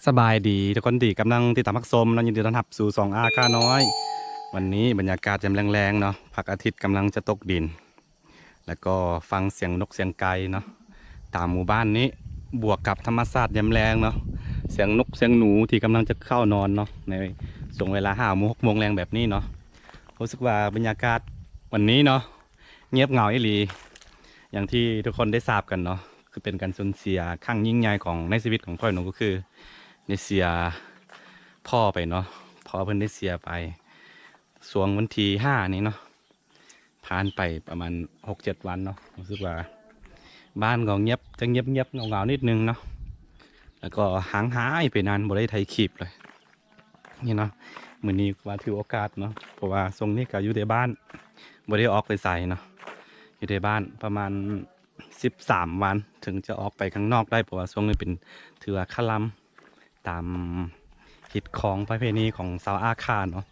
ສະບາຍດີທຸກຄົນທີ່ກຳລັງຕິດຕາມຮັບຊົມເນາະ, ຍິນດີຕ້ອນຮັບສູ່ຊ່ອງອາຄານ້ອຍ. ວັນນີ້ບັນຍາກາດຍາມແລງໆເນາະ, ພະອາທິດກຳລັງຈະຕົກດິນ ແລ້ວກໍຟັງສຽງນົກສຽງໄກ່ເນາະ ຕາມໝູ່ບ້ານນີ້ ບວກກັບທຳມະຊາດຍາມແລງເນາະ, ສຽງນົກສຽງໜູທີ່ກຳລັງຈະເຂົ້ານອນເນາະ ໃນຊ່ວງເວລາຫ້າໂມງ ຫົກໂມງແລງແບບນີ້ເນາະ. ຮູ້ສຶກວ່າບັນຍາກາດວັນນີ້ເນາະ ງຽບເຫງົາອີ່ຫຼີ ຢ່າງທີ່ທຸກຄົນໄດ້ຊາບກັນເນາະ, ຄືເປັນການສູນເສຍຄັ້ງຍິ່ງໃຫຍ່ຂອງ ໃນຊີວິດຂອງຂ້ອຍເນາະ, ກໍຄືໄດ້ເສຍພໍ່ໄປເນາະ. ພໍ່ເພິ່ນໄດ້ເສຍໄປຊ່ວງວັນທີຫ້ານີ້ເນາະ, ຜ່ານໄປປະມານຫົກເຈັດວັນເນາະ. ຮູ້ສຶກວ່າບ້ານກໍງຽບ ຈະງຽບໆເຫງົາໆນິດໜຶ່ງເນາະ, ແລ້ວກໍຫ່າງຫາຍໄປນານ ບໍ່ໄດ້ຖ່າຍຄລິບເລີຍ. ນີ້ເນາະ ມື້ນີ້ວ່າຖືໂອກາດເນາະ ເພາະວ່າຊ່ວງນີ້ກໍຢູ່ແຕ່ບ້ານ ບໍ່ໄດ້ອອກໄປໃສເນາະ, ຢູ່ແຕ່ບ້ານປະມານສິບສາມວັນ ເຖິງຈະອອກໄປຂ້າງນອກໄດ້ ເພາະວ່າຊ່ວງນີ້ເປັນ ຖືວ່າຄະລຳຕາມຮີດຄອງປະເພນີຂອງຊາວອາຄາເນາະ.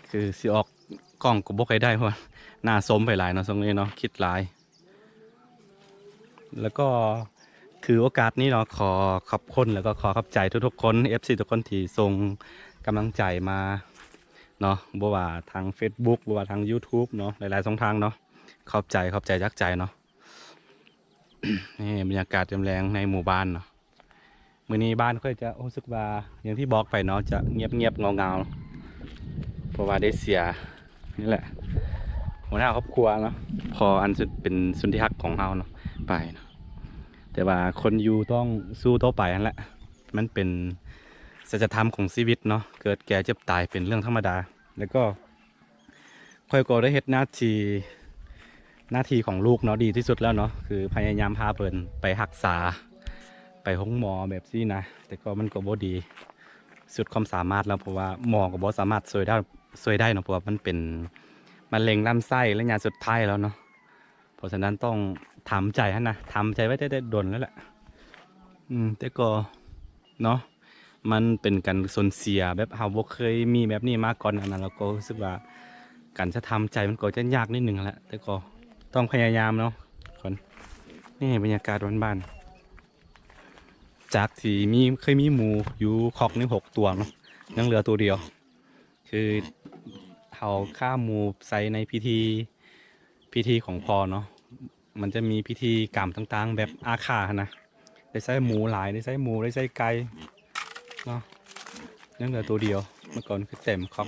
ຄືຊິອອກກ້ອງກໍບໍ່ຄ່ອຍໄດ້ ເພາະວ່າໜ້າໂຊມໄປຫຼາຍເນາະ ຊ່ວງນີ້ເນາະ ຄິດຫຼາຍ. ແລ້ວກໍຖືໂອກາດນີ້ເນາະ ຂໍຂອບຄຸນ ແລ້ວກໍຂໍຂອບໃຈທຸກໆຄົນ ເອັຟຊີ ທຸກຄົນທີ່ສົ່ງກຳລັງໃຈມາເນາະ, ບໍ່ວ່າທາງເຟສບຸກ ບໍ່ວ່າທາງຢູທູບເນາະ, ຫຼາຍໆຊ່ອງທາງເນາະ. ຂອບໃຈ ຂອບໃຈຈາກໃຈເນາະ. ນີ້ບັນຍາກາດຍາມແລງໃນໝູ່ບ້ານເນາະ. ມື້ນີ້ບ້ານຂ້ອຍຈະຮູ້ສຶກວ່າ ຢ່າງທີ່ບອກໄປເນາະ ຈະງຽບໆເຫງົາໆ ເພາະວ່າໄດ້ເສຍ ນີ້ແຫຼະ ຫົວໜ້າຄອບຄົວເນາະ, ພໍ່ອັນສຸດ ເປັນສ່ວນທີ່ຮັກຂອງເຮົາເນາະ ໄປເນາະ. ແຕ່ວ່າຄົນຢູ່ຕ້ອງສູ້ຕໍ່ໄປຫັ້ນແຫຼະ, ມັນເປັນສັດຈະທຳຂອງຊີວິດເນາະ, ເກີດແກ່ເຈັບຕາຍເປັນເລື່ອງທຳມະດາ. ແລ້ວກໍ ຂ້ອຍກໍໄດ້ເຮັດໜ້າທີ່ ໜ້າທີ່ຂອງລູກເນາະ ດີທີ່ສຸດແລ້ວເນາະ, ຄືພະຍາຍາມພາເພິ່ນໄປຮັກສາ ໄປໂຮງໝໍແບບຊີ້ນະ, ແຕ່ກໍມັນກໍບໍ່ດີສຸດຄວາມສາມາດແລ້ວ ເພາະວ່າໝໍກໍບໍ່ສາມາດຊ່ວຍໄດ້ ຊ່ວຍໄດ້ເນາະ, ເພາະວ່າມັນເປັນມະເລັງລຳໄສ້ໄລຍະສຸດທ້າຍແລ້ວເນາະ. ເພາະສະນັ້ນຕ້ອງທຳໃຈຫັ້ນນະ, ທຳໃຈໄວ້ແຕ່ ແຕ່ດົນແລ້ວແຫຼະ. ອືມ ແຕ່ກໍເນາະ ມັນເປັນການສູນເສຍແບບເຮົາບໍ່ເຄີຍມີແບບນີ້ມາກ່ອນ ອັນນັ້ນ ແລ້ວກໍຮູ້ສຶກວ່າການຈະທຳໃຈມັນກໍຈະຍາກນິດໜຶ່ງຫັ້ນແຫຼະ, ແຕ່ກໍຕ້ອງພະຍາຍາມເນາະທຸກຄົນ. ນີ້ບັນຍາກາດບ້ານໆ ຈາກທີ່ມີ ເຄີຍມີໝູຢູ່ຄອກໜຶ່ງຫົກຕົວເນາະ, ຍັງເຫຼືອຕົວດຽວ. ຄືເຮົາຂ້າໝູໃສ່ໃນພິທີ ພິທີຂອງພໍ່ເນາະ, ມັນຈະມີພິທີກຳຕ່າງໆແບບອາຄາຫັ້ນນະ, ໄດ້ໃຊ້ໝູຫຼາຍ ໄດ້ໃຊ້ໝູ ໄດ້ໃຊ້ໄກ່ເນາະ, ຍັງເຫຼືອໂຕດຽວ, ເມື່ອກ່ອນຄືເຕັມຄອກ.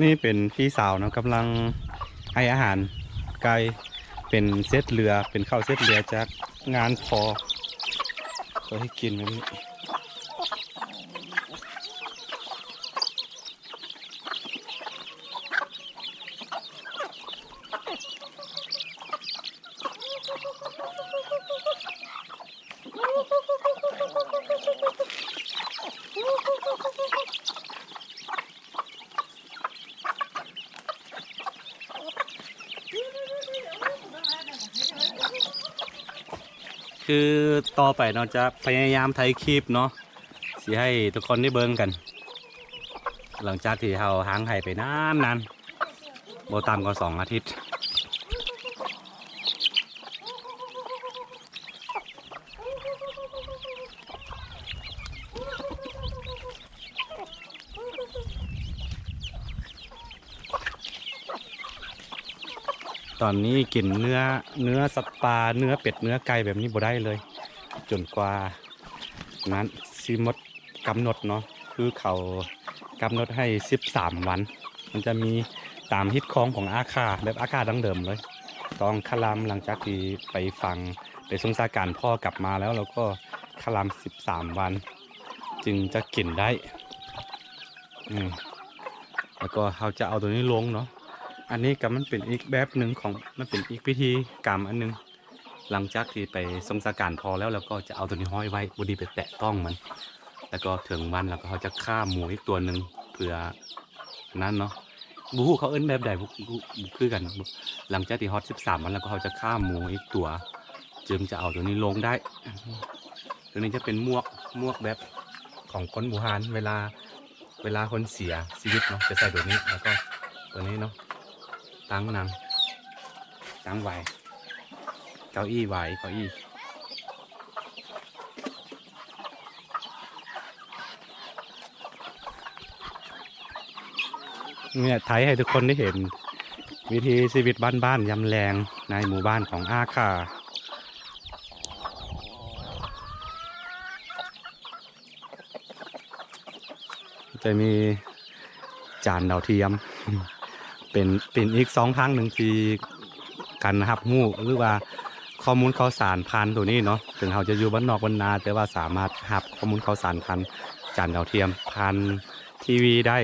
ນີ້ເປັນພີ່ສາວເນາະ ກຳລັງໃຫ້ອາຫານໄກ່ ເປັນເສດເຫຼືອ ເປັນເຂົ້າເສດເຫຼືອຈາກງານພໍ່ ກໍໃຫ້ກິນແບບນີ້. ຄືຕໍ່ໄປເນາະ ຈະພະຍາຍາມຖ່າຍຄລິບເນາະ ຊິໃຫ້ທຸກຄົນໄດ້ເບິ່ງກັນ ຫຼັງຈາກທີ່ເຮົາຫ່າງຫາຍໄປນານໆ ບໍ່ຕ່ຳກວ່າສອງອາທິດ. ຕອນນີ້ກິນເນື້ອ ເນື້ອສັດປ່າ ເນື້ອເປັດ ເນື້ອໄກ່ແບບນີ້ບໍ່ໄດ້ເລີຍ ຈົນກວ່ານັ້ນຊິໝົດກຳນົດເນາະ. ຄືເຂົາກຳນົດໃຫ້ສິບສາມວັນ ມັນຈະມີຕາມຮີດຄອງຂອງອາຄາ ແບບອາຄາດັ້ງເດີມເລີຍ ຕ້ອງຄະລຳ ຫຼັງຈາກທີ່ໄປຝັງ ໄປສົ່ງສາການພໍ່ກັບມາແລ້ວ ແລ້ວກໍຄະລຳສິບສາມວັນຈຶ່ງຈະກິນໄດ້. ອືມ ແລ້ວກໍເຮົາຈະເອົາໂຕນີ້ລົງເນາະ. ອັນນີ້ກໍມັນເປັນອີກແບບໜຶ່ງຂອງ ມັນເປັນອີກພິທີກຳອັນໜຶ່ງ. ຫຼັງຈາກທີ່ໄປສົ່ງສາການພໍ່ແລ້ວ ແລ້ວກໍຈະເອົາໂຕນີ້ຫ້ອຍໄວ້ ບໍ່ດີໄປແຕະຕ້ອງມັນ. ແລ້ວກໍເຖິງວັນ ແລ້ວກໍເຮົາຈະຂ້າໝູອີກຕົວໜຶ່ງເພື່ອ ນັ້ນເນາະ ບໍ່ຮູ້ເຂົາເອີ້ນແບບໃດ ບໍ່ ບໍ່ ບໍ່ຄືກັນ. ຫຼັງຈາກທີ່ຮອດສິບສາມວັນແລ້ວ ກໍເຮົາຈະຂ້າໝູອີກຕົວ ຈຶ່ງຈະເອົາໂຕນີ້ລົງໄດ້. ໂຕນີ້ຈະເປັນໝວກ ໝວກແບບຂອງຄົນບູຮານ ເວລາ ເວລາຄົນເສຍຊີວິດເນາະ ຈະໃສ່ໂຕນີ້ ແລ້ວກໍໂຕນີ້ເນາະ ຕັ່ງນັ່ງ ຕັ່ງໄຫວ້ ເກົ້າອີ້ໄຫວ້ ເກົ້າອີ້. ນີ້ແຫຼະ ຖ່າຍໃຫ້ທຸກຄົນໄດ້ເຫັນວິຖີຊີວິດບ້ານໆ ຍາມແລງໃນໝູ່ບ້ານຂອງອາຄາ. ຈະມີຈານດາວທຽມ ເປັນ ເປັນອີກຊ່ອງທາງໜຶ່ງທີ່ການຮັບຮູ້ ຫຼືວ່າຂໍ້ມູນຂ່າວສານຜ່ານໂຕນີ້ເນາະ. ເຖິງເຮົາຈະຢູ່ບ້ານນອກບ້ານນາ ແຕ່ວ່າສາມາດຮັບຂໍ້ມູນຂ່າວສານຜ່ານຈານດາວທຽມ ຜ່ານທີວີໄດ້.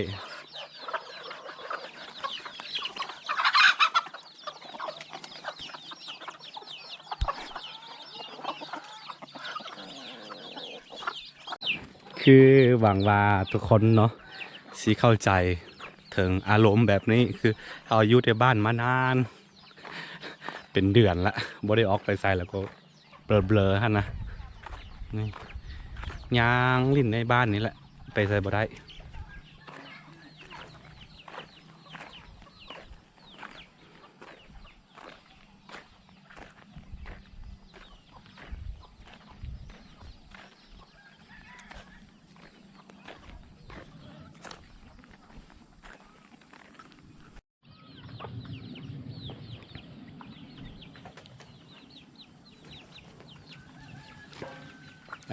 ຄືຫວັງວ່າທຸກຄົນເນາະ ຊິເຂົ້າໃຈເຖິງອາລົມແບບນີ້. ຄືເຮົາຢູ່ແຕ່ບ້ານມານານ ເປັນເດືອນລະ ບໍ່ໄດ້ອອກໄປໃສ ແລ້ວກໍເບລີໆຫັ້ນນະ. ນີ້ ຍ່າງຫຼິ້ນໃນບ້ານນີ້ແຫຼະ ໄປໃສບໍ່ໄດ້.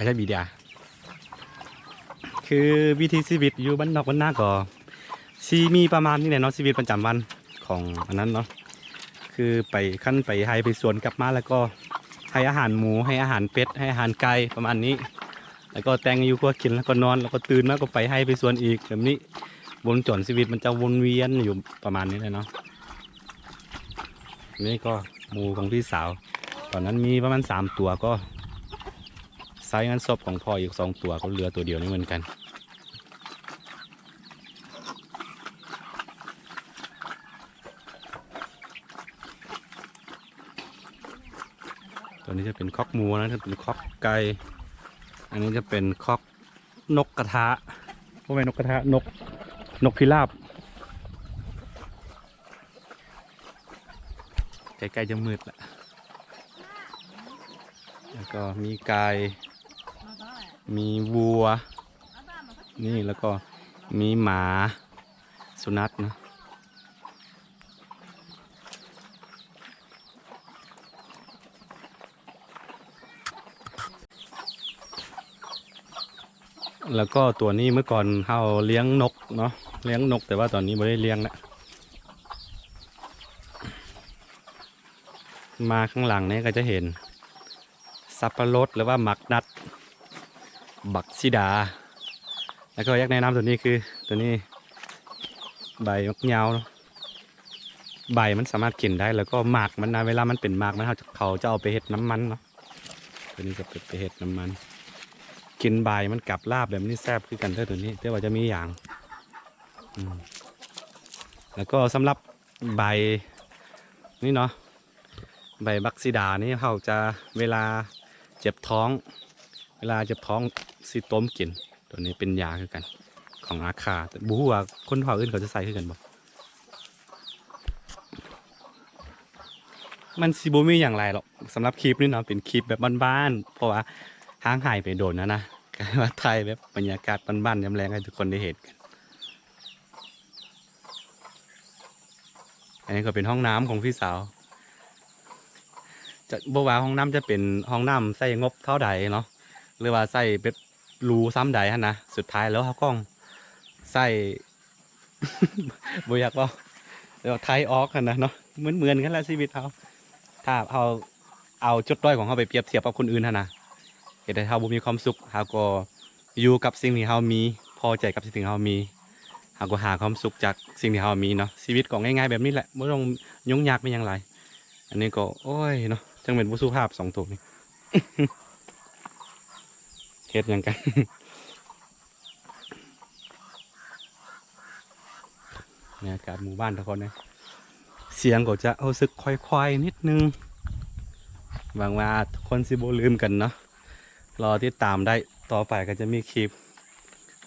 ອາຈານບີດາ ຄືວິຖີຊີວິດຢູ່ບ້ານນອກບ້ານນາກໍຊິມີປະມານນີ້ແຫຼະເນາະ ຊີວິດປະຈຳວັນຂອງອັນນັ້ນເນາະ. ຄືໄປ ຄັນໄປໄຮ່ໄປສວນກັບມາ ແລ້ວກໍໃຫ້ອາຫານໝູ ໃຫ້ອາຫານເປັດ ໃຫ້ອາຫານໄກ່ ປະມານນີ້. ແລ້ວກໍແຕ່ງຢູ່ຄົວກິນ ແລ້ວກໍນອນ ແລ້ວກໍຕື່ນມາກໍໄປໄຮ່ໄປສວນອີກ ແບບນີ້. ວົງຈອນຊີວິດມັນຈະວົນວຽນຢູ່ປະມານນີ້ແຫຼະເນາະ. ນີ້ກໍໝູຂອງພີ່ສາວ ຕອນນັ້ນມີປະມານສາມຕົວ ກໍໃຊ້ງານສົບຂອງພໍ່ອີກສອງຕົວ ກໍເຫຼືອຕົວດຽວນີ້ເໝືອນກັນ. ຕົວນີ້ຈະເປັນຄອກໝູນະ ຈະເປັນຄອກໄກ່ ອັນນີ້ຈະເປັນຄອກນົກກະທະ ບໍ່ແມ່ນນົກກະທະ ນົກ ນົກພິລາບ. ໃກ້ໆ ຈະມືດລະ ແລ້ວກໍມີໄກ່ ມີວັວ ນີ້ ແລ້ວກໍມີໝາ ສຸນັກນະ. ແລ້ວກໍຕົວນີ້ເມື່ອກ່ອນເຮົາລ້ຽງນົກເນາະ ລ້ຽງນົກ ແຕ່ວ່າຕອນນີ້ບໍ່ໄດ້ລ້ຽງລະ. ມາຂ້າງຫຼັງນີ້ກໍຈະເຫັນສັບປະລົດ ຫຼືວ່າໝາກນັດ ບັກສີດາ. ແລ້ວກໍຢາກແນະນຳຕົວນີ້ ຄືຕົວນີ້ໃບໝາກຍາວເນາະ ໃບມັນສາມາດກິນໄດ້ ແລ້ວກໍໝາກມັນນະ ເວລາມັນເປັນໝາກນະ ເຂົາຈະ ເຂົາຈະເອົາໄປເຮັດນ້ຳມັນເນາະ. ຕົວນີ້ຈະເປັນໄປເຮັດນ້ຳມັນ ກິນໃບມັນກັບລາບແບບນີ້ແຊບຄືກັນເດີ້ຕົວນີ້ ແຕ່ວ່າຈະມີຢາງ. ອືມ ແລ້ວກໍສຳລັບໃບນີ້ເນາະ ໃບບັກສີດານີ້ເຮົາຈະ ເວລາເຈັບທ້ອງ ເວລາເຈັບທ້ອງຊິຕົ້ມກິນ. ຕົວນີ້ເປັນຢາຄືກັນ ຂອງອາຄາ ແຕ່ບໍ່ຮູ້ວ່າຄົນເຜົ່າອື່ນເຂົາຈະໃຊ້ຄືກັນບໍ່. ມັນຊິບໍ່ມີຫຍັງຫຼາຍດອກ ສຳລັບຄລິບນີ້ເນາະ ເປັນຄລິບແບບບ້ານໆ ເພາະວ່າຫ່າງຫາຍໄປດົນນະນະ ກະວ່າຖ່າຍແບບບັນຍາກາດບ້ານໆ ຍາມແລງໃຫ້ທຸກຄົນໄດ້ເຫັນກັນ. ອັນນີ້ກໍເປັນຫ້ອງນ້ຳຂອງພີ່ສາວ ຈະ ບໍ່ວ່າຫ້ອງນ້ຳຈະເປັນຫ້ອງນ້ຳໃຊ້ງົບເທົ່າໃດເນາະ ຫຼືວ່າໃຊ້ແບບ ຮູສ່ຳໃດຫັ້ນນະ ສຸດທ້າຍແລ້ວເຮົາກໍໃຊ້ ບໍ່ຢາກເວົ້າ ແລ້ວໄຖ່ອອກຫັ້ນນະເນາະ. ເໝືອນໆກັນແຫຼະຊີວິດເຮົາ ຖ້າເຮົາ ເອົາຈຸດດ້ອຍຂອງເຮົາໄປປຽບທຽບກັບຄົນອື່ນຫັ້ນນະ ເຮັດໃຫ້ເຮົາບໍ່ມີຄວາມສຸກ. ເຮົາກໍຢູ່ກັບສິ່ງທີ່ເຮົາມີ, ພໍໃຈກັບສິ່ງທີ່ເຮົາມີ, ເຮົາກໍຫາຄວາມສຸກຈາກສິ່ງທີ່ເຮົາມີເນາະ. ຊີວິດກໍງ່າຍໆແບບນີ້ແຫຼະ, ບໍ່ຕ້ອງຫຍຸ້ງຍາກມີຫຍັງຫຼາຍ. ອັນນີ້ກໍ ໂອ້ຍເນາະ, ຈັ່ງແມ່ນບໍ່ສຸພາບສອງໂຕນີ້ ເຮັດຫຍັງກັນ? ບັນຍາກາດໝູ່ບ້ານທຸກຄົນເອີຍ, ສຽງກໍຈະຮູ້ສຶກຄວາຍໆນິດໜຶ່ງ. ຫວັງວ່າທຸກຄົນຊິບໍ່ລືມກັນເນາະ, ລໍຕິດຕາມໄດ້, ຕໍ່ໄປກໍຈະມີຄລິບ,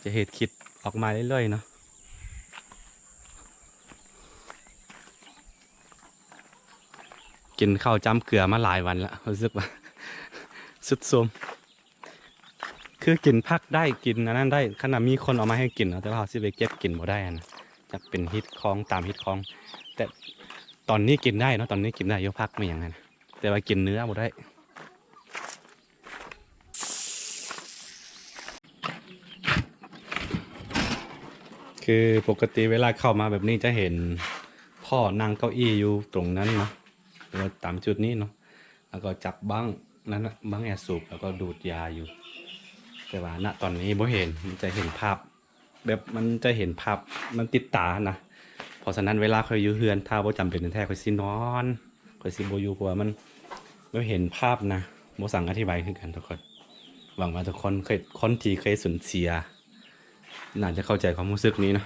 ຈະເຮັດຄລິບອອກມາເລື້ອຍໆເນາະ. ກິນເຂົ້າຈ້ຳເກືອມາຫຼາຍວັນລະ, ຮູ້ສຶກວ່າຊຸດໂຊມ. ຄືກິນຜັກໄດ້ ກິນອັນນັ້ນໄດ້ ຄັນວ່າມີຄົນເອົາມາໃຫ້ກິນເນາະ, ແຕ່ວ່າເຮົາຊິໄປເກັບກິນບໍ່ໄດ້ຫັ້ນນະ, ຈັກເປັນຮີດຄອງ ຕາມຮີດຄອງ. ແຕ່ຕອນນີ້ກິນໄດ້ເນາະ, ຕອນນີ້ກິນໄດ້ຢູ່ ຜັກແມ່ນຫຍັງຫັ້ນນະ, ແຕ່ວ່າກິນເນື້ອບໍ່ໄດ້. ຄືປົກກະຕິເວລາເຂົ້າມາແບບນີ້ຈະເຫັນພໍ່ນັ່ງເກົ້າอี้ຢູ່ຕົງນັ້ນເນາະ, ຫຼືວ່າຕາມຈຸດນີ້ເນາະ, ແລ້ວກໍຈັບບັ້ງນັ້ນນະ, ບັ້ງແອບສູບ ແລ້ວກໍດູດຢາຢູ່. ແຕ່ວ່າ ນະ ຕອນນີ້ບໍ່ເຫັນ, ມັນຈະເຫັນພາບ ແບບມັນຈະເຫັນພາບ ມັນຕິດຕານະ. ເພາະສະນັ້ນເວລາຂ້ອຍຢູ່ເຮືອນ ຖ້າບໍ່ຈຳເປັນແທ້ໆ ຂ້ອຍຊິນອນ, ຂ້ອຍຊິບໍ່ຢູ່ ເພາະວ່າມັນ ແບບເຫັນພາບນະ, ບໍ່ສັງອະທິບາຍຄືກັນທຸກຄົນ. ຫວັງວ່າທຸກຄົນເຄີຍ ຄົນທີ່ເຄີຍສູນເສຍ ໜ້າຈະເຂົ້າໃຈຄວາມຮູ້ສຶກນີ້ເນາະ,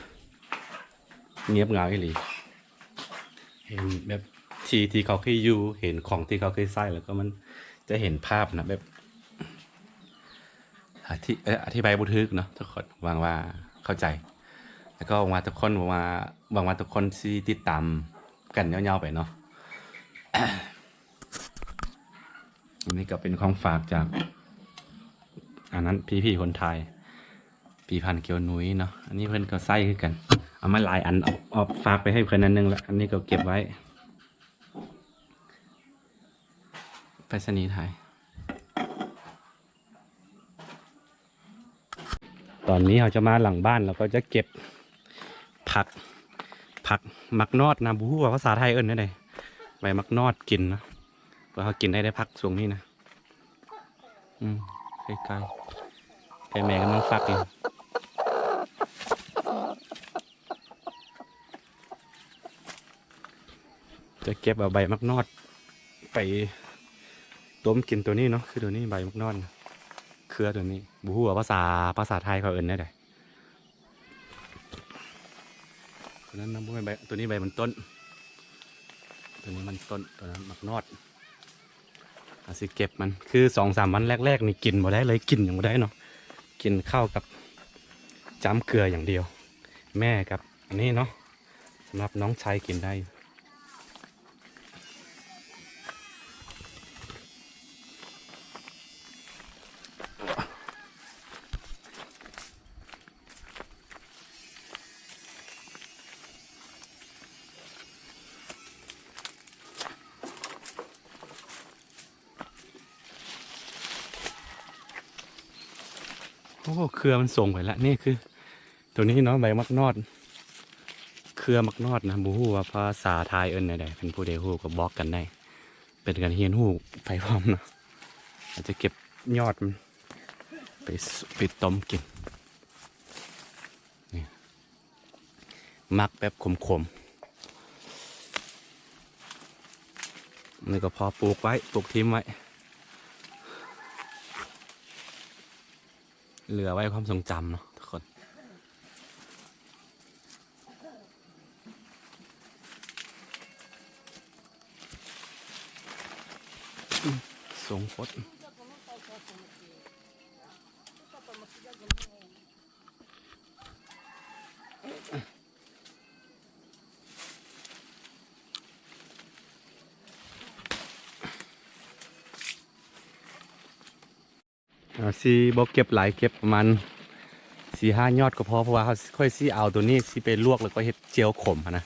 ງຽບເຫງົາອີ່ຫຼີ. ເຫັນແບບທີ່ ທີ່ເຂົາເຄີຍຢູ່, ເຫັນຂອງທີ່ເຂົາເຄີຍໃຊ້ ແລ້ວກໍມັນຈະເຫັນພາບນະ, ແບບ ອະທິ ເອີ ອະທິບາຍບໍ່ຖືກເນາະທຸກຄົນ. ຫວັງວ່າເຂົ້າໃຈ ແລ້ວກໍຫວັງວ່າທຸກຄົນ ຫວັງວ່າ ຫວັງວ່າທຸກຄົນຊິຕິດຕາມກັນຍາວໆໄປເນາະ. ອັນນີ້ກໍເປັນຂອງຝາກຈາກ ອັນນັ້ນ ພີ່ໆຄົນໄທ ຜີພັນກຽວນຸຍເນາະ. ອັນນີ້ເພິ່ນກໍໃຊ້ຄືກັນ, ເອົາມາຫຼາຍອັນ ເອົາ ເອົາຝາກໄປໃຫ້ເພິ່ນອັນໜຶ່ງລະ. ອັນນີ້ກໍເກັບໄວ້ ໄປສະນີໄທ. ຕອນນີ້ເຮົາຈະມາຫຼັງບ້ານ ແລ້ວກໍຈະເກັບຜັກ ຜັກໝາກນອດນະ, ບໍ່ຮູ້ວ່າພາສາໄທເອີ້ນແນວໃດ, ໃບໝາກນອດກິນເນາະ. ເພາະເຮົາກິນໄດ້ ໄດ້ຜັກຊ່ວງນີ້ນະ. ອືມ ໃກ້ໆ ໃກ້ແມ່ກຳລັງຟັກຢູ່. ຈະເກັບເອົາໃບໝາກນອດໄປຕົ້ມກິນ. ໂຕນີ້ເນາະ ຄືໂຕນີ້ ໃບໝາກນອດ ເຄືອໂຕນີ້ ບໍ່ຮູ້ວ່າພາສາ ພາສາໄທເຂົາເອີ້ນແນວໃດ. ໂຕນັ້ນນະ ບໍ່ແມ່ນໃບ ໂຕນີ້ໃບມັນຕົ້ນ ໂຕນີ້ມັນຕົ້ນ ໂຕນັ້ນໝາກນອດ. ເຮົາຊິເກັບມັນ ຄືສອງສາມວັນແລກໆນີ້ກິນບໍ່ໄດ້ເລີຍ, ກິນຫຍັງບໍ່ໄດ້ເນາະ, ກິນເຂົ້າກັບຈ້ຳເກືອຢ່າງດຽວ. ແມ່ກັບອັນນີ້ເນາະ ສຳລັບນ້ອງຊາຍກິນໄດ້. ໂອ້ ເຄືອມັນສົງໄປລະ. ນີ້ຄືໂຕນີ້ເນາະ ໃບໝາກນອດ ເຄືອໝາກນອດນະ. ບໍ່ຮູ້ວ່າພາສາໄທເອີ້ນແນວໃດ, ຄັນຜູ້ໃດຮູ້ກໍບອກກັນໄດ້, ເປັນການຮຽນຮູ້ໄປພ້ອມເນາະ. ອາດຈະເກັບຍອດມັນໄປ ໄປຕົ້ມກິນ. ນີ້ ໝາກແບບຂົມໆ ນີ້ກໍພໍປູກໄວ້ ປູກຖິ້ມໄວ້ ເຫຼືອໄວ້ຄວາມຊົງຈຳເນາະທຸກຄົນ. ສົງໂພດ. ເຮົາຊິບໍ່ເກັບຫຼາຍ, ເກັບປະມານສີ່ຫ້າຍອດກໍພໍ, ເພາະວ່າເຮົາ ຂ້ອຍຊິເອົາໂຕນີ້ຊິໄປລວກ ແລ້ວກໍເຮັດແຈ່ວຂົມຫັ້ນນະ.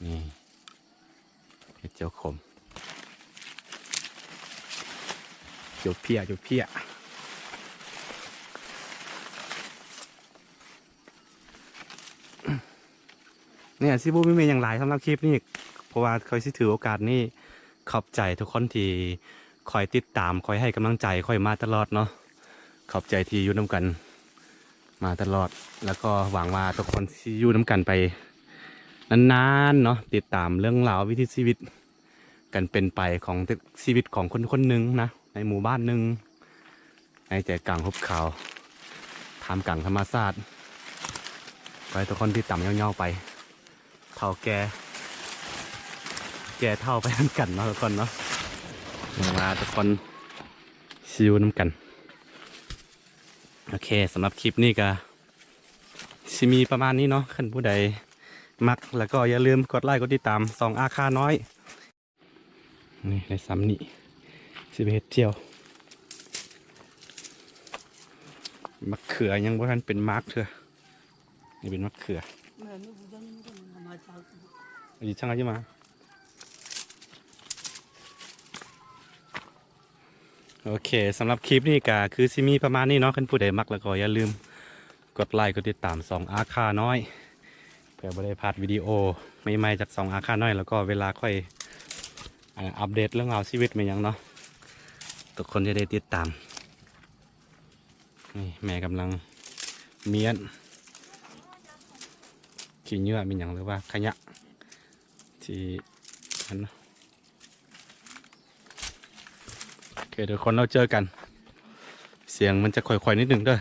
ນີ້ ເຮັດແຈ່ວຂົມ ແຈ່ວເພ້ຍ ແຈ່ວເພ້ຍ. ນີ້ຊິບໍ່ມີຫຍັງຫຼາຍສຳລັບຄລິບນີ້ ເພາະວ່າຂ້ອຍຊິຖືໂອກາດນີ້ ຂອບໃຈທຸກຄົນທີ່ຄອຍຕິດຕາມ, ຄອຍໃຫ້ກຳລັງໃຈຂ້ອຍມາຕະຫຼອດເນາະ. ຂອບໃຈທີ່ຢູ່ນຳກັນມາຕະຫຼອດ ແລ້ວກໍຫວັງວ່າທຸກຄົນຊິຢູ່ນຳກັນໄປນານໆເນາະ, ຕິດຕາມເລື່ອງລາວວິຖີຊີວິດ ການເປັນໄປຂອງ ຊີວິດຂອງຄົນຄົນໜຶ່ງນະ ໃນໝູ່ບ້ານໜຶ່ງ ໃນໃຈກາງຫຸບເຂົາ ທ່າມກາງທຳມະຊາດ. ຂໍໃຫ້ທຸກຄົນຕິດຕາມຍາວໆໄປ ເຖົ້າແກ່ ແກ່ເຖົ້າໄປນຳກັນເນາະທຸກຄົນເນາະ. ຫວັງວ່າທຸກຄົນຊິຢູ່ນຳກັນ. ໂອເຄ ສຳລັບຄລິບນີ້ກະຊິມີປະມານນີ້ເນາະ. ຄັນຜູ້ໃດມັກ ແລ້ວກໍຢ່າລືມກົດໄລກົດຕິດຕາມຊ່ອງອາຄານ້ອຍ. ນີ້ໄດ້ສ່ຳນີ້ ຊິໄປເຮັດຈ່ຽວ. ໝາກເຂືອຍັງບໍ່ທັນເປັນໝາກເທື່ອ. ນີ້ເປັນໝາກເຂືອ. ໂອເຄ ສຳລັບຄລິບນີ້ກະຄືຊິມີປະມານນີ້ເນາະ. ຄັນຜູ້ໃດມັກແລ້ວກໍຢ່າລືມກົດໄລກົດຕິດຕາມຊ່ອງອາຄານ້ອຍ ເພື່ອບໍ່ໄດ້ພາດວິດີໂອໃໝ່ໆຈາກຊ່ອງອາຄານ້ອຍ ແລ້ວກໍເວລາຂ້ອຍ ອາ ອັບເດດເລື່ອງລາວຊີວິດແມ່ນຫຍັງເນາະ ທຸກຄົນຈະໄດ້ຕິດຕາມ. ນີ້ແມ່ກຳລັງມ້ຽນຂີ້ເຫຍື້ອແມ່ນຫຍັງ ຫຼືວ່າຂະຫຍະທີ່ອັນ ໂອເຄ ທຸກຄົນ ແລ້ວເຈີກັນ. ສຽງມັນຈະຄ່ອຍໆນິດໜຶ່ງເດີ.